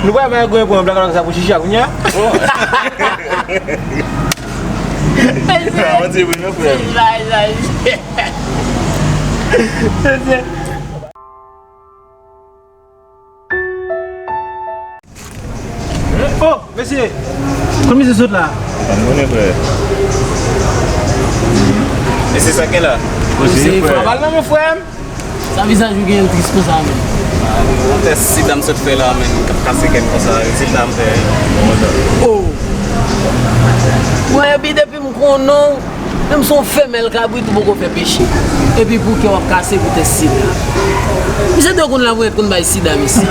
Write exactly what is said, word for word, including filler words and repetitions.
Nou pa bay gwen pou yon blak sa pou chicha kounye a. Bon. Mwen di vre non, frè. Oh, mesye. Kon misye sot la. Pa konnen, frè. E se sa gen la. Mesye, frè. Pral nan men frè m. Sa vizaj ou gen tris konsa, menm? Yon tès sida m sot fè la, menm, k ap kase kè m konsa, rezilta m fè. Oh! Mwen, epi depi m konnen w, menm si w femèl kabrit, ou poko fè peche. Epi pou kè w ap kase pou tès sida. Misye dwe konn la pou konn bay sida, mesye.